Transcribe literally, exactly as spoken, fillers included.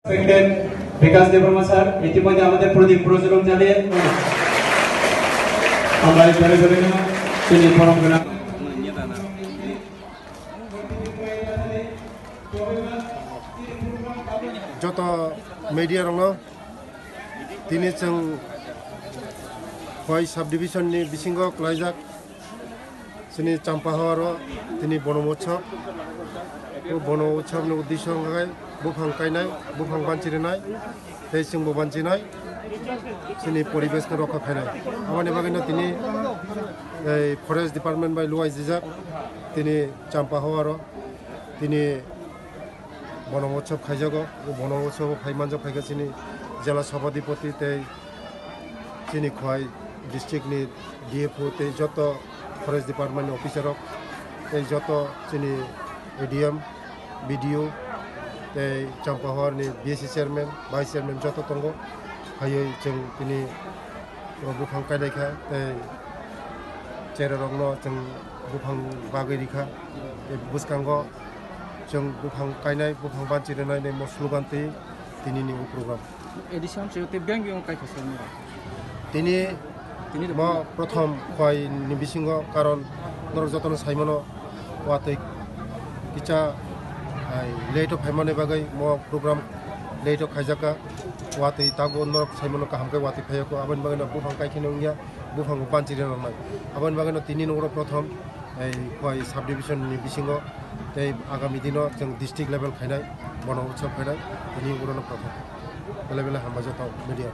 Respected বিকাশ দেববর্মা স্যার, ইতিমধ্যে আমাদের প্রদীপ প্রজ্বলন চালিয়ে আমরা এই পরিবেশনা তিনি পরম গুণা Joto media rokno tini chwng Khowai subdivision ni bisingo kwlaijak chini Champahao aro tini Bono Utsav. O Bono Utsavni uddesyo wngkha khe buphang kainai, buphang banchi rwnai, tei chwngbo banchinai, chini poribesh no rokha khainai. Aboni bagwino tini ei forest department bai luaijijak tini Champahao aro tini Bono Utsav khaijago. O Bono Utsav o phai manjak phaikha chini Jela Sabhadipati tei chini Khowai district ni D F O tei joto forest department ni officer rok tei joto chini A D M, B D O tei Champahao ni B S C chairman, vice chairman joto tongo. Phaiwi chwng tini buphang kainai kha tei cherai rokno chwng buphang bagwi rikha. Tei bwskango chwng buphang kainai, buphang banchi rwnai ni mo slogan twi tini ni o program. Addition se tei beng beng kai khosong ni. Tini Tini mo prothom Khowai ni bisingo, karon norok jotono saimano watwi kicha ai late o phaimani bagwi mo program late o khaijakha. Watwi tabuk norok saimano kaham khe watwi phaiya kho, aboni bagwino buphang kaikheno wngya, buphang banchi rwnai. Aboni bagwino tini nokro prothom ei Khowai subdivision ni bisingo tei agami dino chwng district level khainai, Bono Utsav khainai, tini urono prothom. Belai belai hambai joto media.